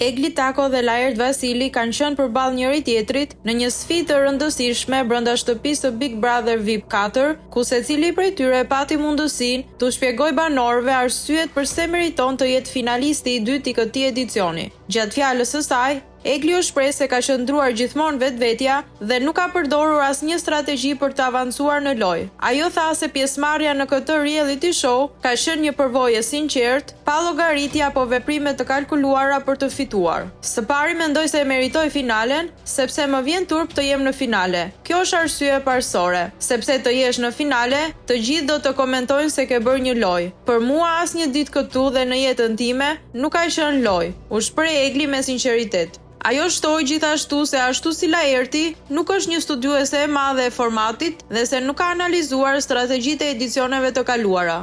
Egli Tako dhe Laert Vasili kanë qenë përballë njëri-tjetrit në një sfidë të rëndësishme brenda shtëpisë së Big Brother VIP 4, ku secili prej tyre pati mundësinë t'u shpjegojë banorëve arsyet përse meriton të jetë finalisti i dytë i këtij edicioni. Gjatë fjalës së saj, Egli u shpreh se ka qëndruar gjithmonë vetvetja dhe nuk ka përdorur asnjë strategji për të avancuar në lojë. Ajo tha se pjesëmarrja në këtë reality show ka qenë një përvojë e sinqertë, pa llogaritje apo veprime të kalkuluara për të fituar. Së pari mendoj se e meritoj finalen, sepse më vjen turp të jem në finale. Kjo është arsye parësore. Sepse të jesh në finale, të gjithë do të komentojnë se ke bërë një lojë. Për mua asnjë ditë këtu dhe në jetën time nuk ka qenë lojë, u shpreh Egli me sinqeritet. Ajo shtoi gjithashtu se ashtu si Laerti, nuk është një studiuese e madhe e formatit dhe se nuk ka analizuar strategjitë e edicioneve të kaluara.